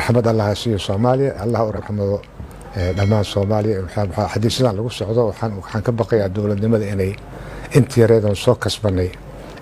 Raxmad Allah ha siiyo Soomaaliya, Allah u raxmado dhammaan Soomaaliya. Haddii sidaan lagu socdo, waxaan ka baqayaa dowladnimada inay intii yareedan soo kasbanay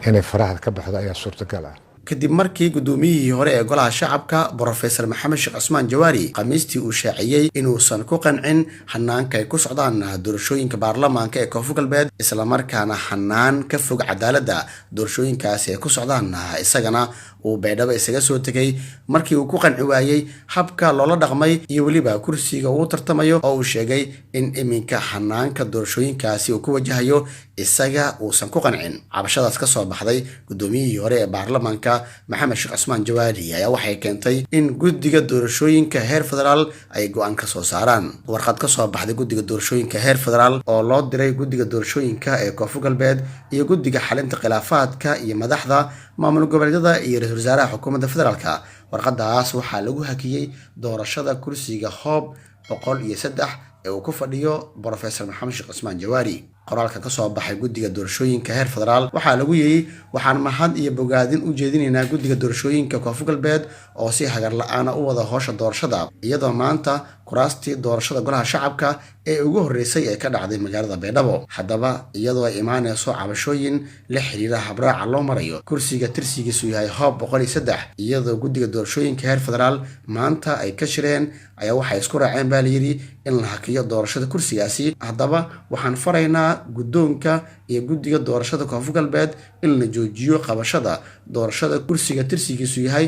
inay faraha ka baxdo ayaa suurtagal ah. Kadib markii guddoomiyihii hore ee Golaha Shacabka, Brofesor Maxamed Sheekh Cusmaan Jawaari, Khamiistii uu shaaciyey inuusan ku qancin hanaanka ay ku socdaan doorashooyinka baarlamaanka ee Koonfur Galbeed, islamarkaana hanaan ka fog cadaaladda doorashooyinkaasi ay ku socdaan, isagana uu Baydhabo isaga soo tegay markii uu ku qanci waayey habka loola dhaqmay iyo weliba kursiga uu tartamayo, oo uu sheegay in iminka hanaanka doorashooyinkaasi uu ku wajahayo isaga uusan ku qancin. Cabashadaas ka soo baxday guddoomiyihii hore ee baarlamaanka, Maxamed Sheekh Cusmaan Jawaari, ayaa waxay keentay in guddiga doorashooyinka heer federaal ay go-aan ka soo saaraan. Warqad ka soo baxday guddiga doorashooyinka heer federaal oo loo diray guddiga doorashooyinka ee Koonfur Galbeed iyo guddiga xalinta khilaafaadka iyo madaxda maamul goboleedyada iyo ra-iisul wasaaraha xukuumadda federaalka, warqadaas waxaa lagu hakiyey doorashada kursiga Hoob 103 ee uu ku fadhiyo Brofesor Maxamed Sheekh Cusmaan Jawaari. Qoraalka ka soo baxay guddiga doorashooyinka heer federaal waxaa lagu yidhi: "Waxaan mahad iyo bogaadin u jeedinaynaa guddiga doorashooyinka Koonfur Galbeed oo si hagar la-aana u wada howsha doorashada, iyadoo maanta kuraastii doorashada Golaha Shacabka ee ugu horreysay ee ka dhacday magaalada Baydhabo. Haddaba, iyadoo ay imaaneyso cabashooyin la xiriira habraaca loo marayo kursiga tirsigiisu yahay Hoob 103, iyadoo guddiga doorashooyinka heer federaal maanta ay ka shireen, ayaa waxay isku raaceen," baa layidhi, "in la hakiyo doorashada kursigaasi. Haddaba, waxaan faraynaa guddoonka iyo guddiga doorashada Koonfur Galbeed in la joojiyo qabashada doorashada kursiga tirsigiisu yahay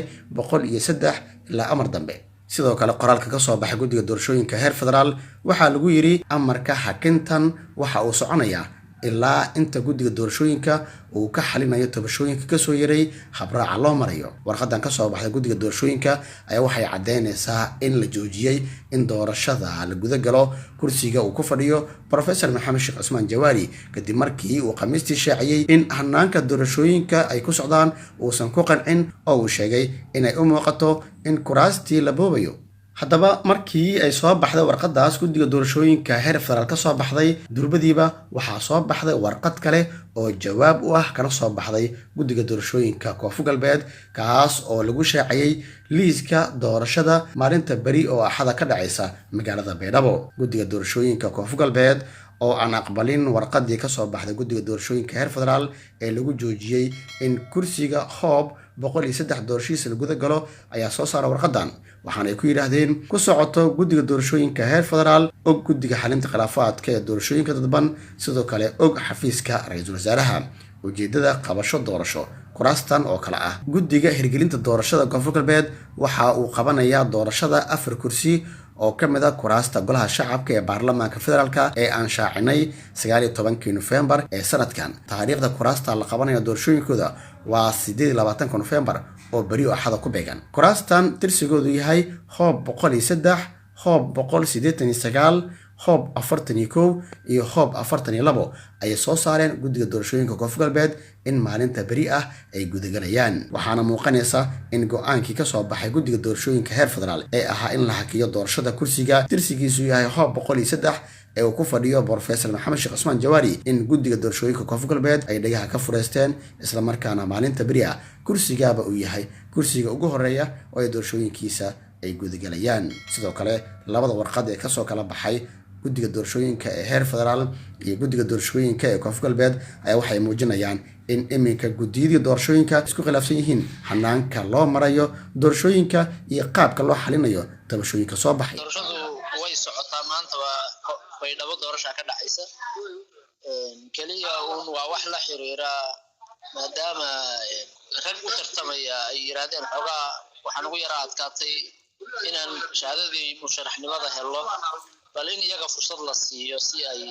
103 ilaa amar dambe." Sidoo kale, qoraalka ka soo baxay guddiga doorashooyinka heer federaal waxaa lagu yidhi: "Amarka hakintan waxa uu soconayaa ilaa inta guddiga doorashooyinka uu ka xalinayo tabashooyinka kasoo yaray habraaca loo marayo." Warqadan kasoo baxday guddiga doorashooyinka ayaa waxay caddeynaysaa in la joojiyey in doorashada la guda galo kursiga uu ku fadhiyo Profesor Maxamed Sheekh Cusmaan Jawaari, kadib markii uu Khamiistii shaaciyey in hanaanka doorashooyinka ay ku socdaan uusan ku qancin, oo uu sheegay inay u muuqato in kuraastii la boobayo. Haddaba, markii ay soo baxday warqadaas guddiga doorashooyinka heer federaal ka soo baxday, durbadiiba waxaa soo baxday warqad kale oo jawaab u ah, kana soo baxday guddiga doorashooyinka Koonfur Galbeed, kaas oo lagu shaaciyey liiska doorashada maalinta beri oo Axada ka dhacaysa magaalada Baydhabo. Guddiga doorashooyinka Koonfur Galbeed oo aan aqbalin warqadii kasoo baxday guddiga doorashooyinka heer federaal ee lagu joojiyey in kursiga Hoob 103 doorashihiisa la guda galo ayaa soo saara warqadan, waxaana ay ku yidhaahdeen: "Ku socoto guddiga doorashooyinka heer federaal, og guddiga xalinta khilaafaadka ee doorashooyinka dadban, sidoo kale og xafiiska ra-iisul wasaaraha, ujeedada qabasho doorasho kuraastan oo kale ah. Guddiga hirgelinta doorashada Koonfur Galbeed waxa uu qabanayaa doorashada afar kursi oo ka mid a kuraasta Golaha Shacabka ee baarlamaanka federaalka ee aan shaacinay 19-kii Nofembar ee sanadkan. Taariikhda kuraasta la qabanayo doorashooyinkooda waa 28-ka Nofembar oo beri oo Axada ku beegan. Kuraastan tirsigoodu yahay Hoob 103, Hoob 189, Hoob 41 iyo Hoob 42 ayay soo saareen guddiga doorashooyinka Koonfur Galbeed in maalinta beri ah ay gudagalayaan. Waxaana muuqanaysa in go-aankii kasoo baxay guddiga doorashooyinka heer federaal ee ahaa in la hakiyo doorashada kursiga tirsigiisu yahay Hoob 103 ee uu ku fadhiyo Brofesor Maxamed Sheekh Cusmaan Jawaari, in guddiga doorashooyinka Koonfur Galbeed ay dhagaha ka fureysteen, islamarkaana maalinta beri ah kursigaaba uu yahay kursiga ugu horeeya oo ay doorashooyinkiisa ay gudagalayaan. Sidoo kale, labada warqad ee kasoo kala baxay guddiga doorashooyinka ee heer federaal iyo guddiga doorashooyinka ee Koonfur Galbeed ayaa waxay muujinayaan in iminka guddiyadii doorashooyinka isku khilaafsan yihiin hanaanka loo marayo doorashooyinka iyo qaabka loo xalinayo tabashooyinka soo baxay. Doorashadu way socotaa. Maanta waa Baydhabo, doorashaa ka dhacaysa. Keliya uun waa wax la xiriira maadaama rag u tartamaya ay yiraahdeen xoogaa waxaan ugu yara adkaatay inaan shahaadadii musharaxnimada helo, bal in iyaga fursad la siiyo si ay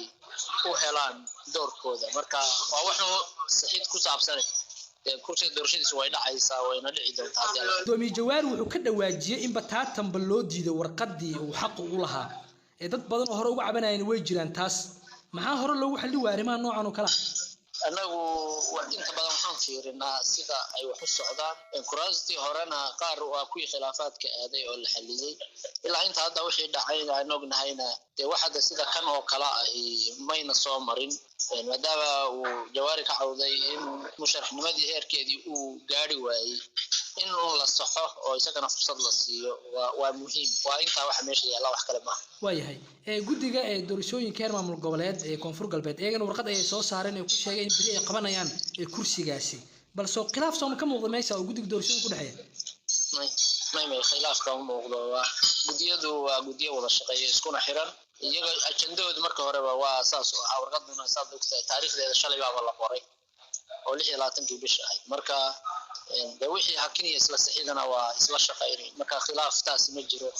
u helaan doorkooda. Marka waa wuxuu sixid ku saabsan. Kursiga doorashadiisu way dhacaysaa, wayna dhici doontaa haddii Alla. Gudoomiye Jawaari wuxuu ka dhawaajiyey in bataatanba loo diiday warqadii uu xaqu u lahaa, ee dad badan oo hore uga cabanayeen way jiraan. Taas maxaa hore loogu xalli waaya arrimaha noocan oo kale ah? Annagu inta badan waxaan fiirinaa sida ay wax u socdaan. Kuraastii horena qaar waa kuwii khilaafaadka aaday oo la xaliyey. Ilaa inta hadda wixii dhacayna aan ognahayna, dee wax hadda sida kan oo kale ahi mayna soo marin, maadaama uu Jawaari ka cawday in musharaxnimadii heerkeedii uu gaari waayey. In uun la saxo oo isagana fursad la siiyo waa muhiim. Waa intaa waxa meesha yaalla, wax kale maaha. Waayahay, guddiga ee doorashooyinka heer maamul goboleed ee Koonfur Galbeed iyagana warqad ayay soo saareen ee ku sheegay in beri ay qabanayaan kursigaasi, balse khilaaf sooma ka muuqda meesha oo guddiga doorashooyinka ku dhexeeya? May, may, may, khilaaf kama muuqdo. Waa guddiyadu, waa guddiyo wada shaqeeya, iskuna xiran. Iyaga ajandahoodu marka horeba waa saas u ahaa. Warqaduna saad ogtahay taariikhdeeda shalay baaba la qoray oo 26-kii bisha ahayd. Marka de wixii hakiniya isla sixidana waa isla shaqaynay. Marka khilaaf taasi ma jiro.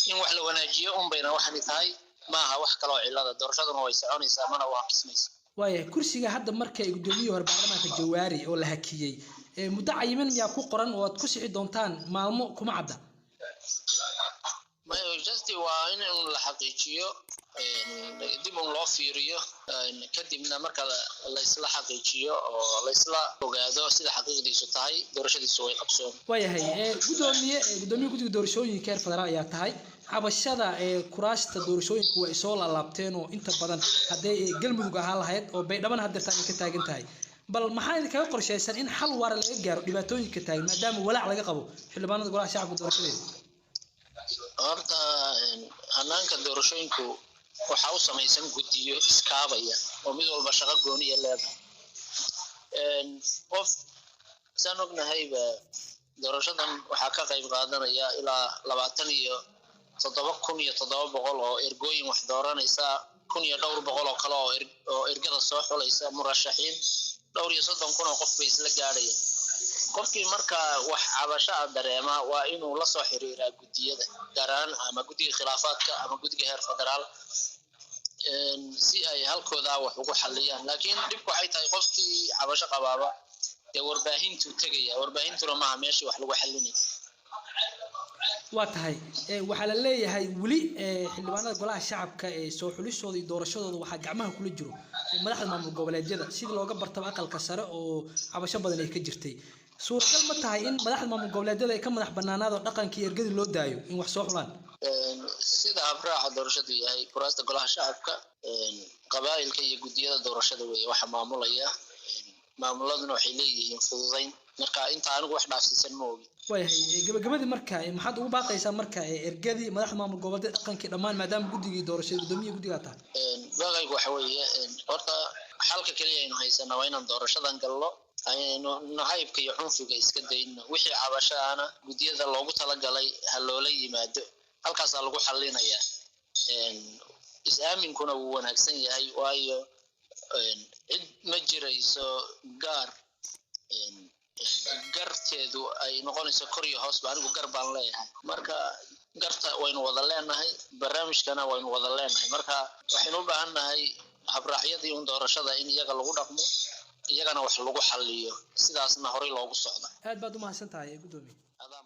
In wax la wanaajiyo un bayna waxani tahay, maaha wax kaloo cilada. Doorashaduna way soconaysaa, mana u hakismaysa. Waayahay, kursiga hadda marka guddoomiyihii hore baarlamaanka Jawaari oo la hakiyey, muddo cayiman miyaa ku qoran oo aad ku sixi doontaan? Maalmo kuma cadda. Just waa in la xaqiijiyo, dib un loo fiiriyo, kadibna marka laysla xaqiijiyo oo laysla ogaado sida xaqiiqdiisu tahay, doorashadiisu way qabsoon. Waayahay, gudoomiye, gudoomiye guddiga doorashooyinka heer federaal ayaa tahay. Cabashada ee kuraasta doorashooyinka waa soo laalaabteen oo inta badan hadday Galmudug ahaan lahayd oo Baydhabana haddeertaan ay ka taagan tahay. Bal maxaa idinkaga qorshaysan in xal waara laga gaaro dhibaatooyinka taagan, maadaama walaac laga qabo xildhibaanada golaha shacabka doorashadeeda? Horta hanaanka doorashooyinku waxaa u samaysan guddiyo iskaabaya oo mid walba shaqo gooniya leedahay. Qof saan ognahayba doorashadan waxaa ka qayb qaadanaya ilaa 27,700 oo ergooyin wax dooranaysa, kun iyo dhowr boqol oo kale oo ergada soo xulaysa, murashaxiin dhowr iyo soddon kun oo qof bay isla gaadhayaan. Qofkii marka wax cabasho a dareema waa inuu la soo xiriiraa guddiyada, gaar ahaan ama guddiga khilaafaadka ama guddiga heer federaal, si ay halkooda wax ugu xaliyaan. Laakiin dhibku waxay tahay qofkii cabasho qabaaba dee warbaahintuu tegaya, warbaahintuna maaha meeshii wax lagu xalinay. Waa tahay, waxaa la leeyahay weli xildhibaanada golaha shacabka ee soo xulistooda iyo doorashadooda waxaa gacmaha kula jiro madaxda maamul goboleedyada, sidii looga bartaba aqalka sare oo cabasho badan ay ka jirtay. Suuragal ma tahay in madaxda maamul goboleedyada ay ka madax banaanaado dhaqankii ergadii loo daayo in wax soo xulaan? Sida habraaca doorashadu yahay, kuraasta golaha shacabka qabaa'ilka iyo guddiyada doorashada weeye waxa maamulaya. Maamuladuna waxay leeyihiin fududayn. Marka inta anigu wax dhaafsiisan ma ogi. Waayahay, gabagabadii marka maxaad ugu baaqaysaa marka ergadii, madaxda maamul goboleed, dhaqankii dhammaan, maadaama guddigii doorashada guddoomiyaha guddigaa tahay? Baaqaygu waxa weeye, horta xalka keliya aynu haysana waa inaan doorashadan gallo, aynu nacaybka iyo cunfiga iska dayno. Wixii cabashaana guddiyada loogu talagalay ha loola yimaado, halkaasaa lagu xalinayaa. Is-aaminkuna wuu wanaagsan yahay, waayo cid ma jirayso gaar garteedu ay noqonayso kor iyo hoosba. Anigu gar baan leeyahay, marka garta waynu wada leenahay, barnaamijkana waynu wada leenahay. Marka waxaynu u baahan nahay habraacyadii un doorashada in iyaga lagu dhaqmo, iyagana wax lagu xaliyo, sidaasna horey loogu socda. Aad baad u mahadsan tahay, guddoomiye. Adaa.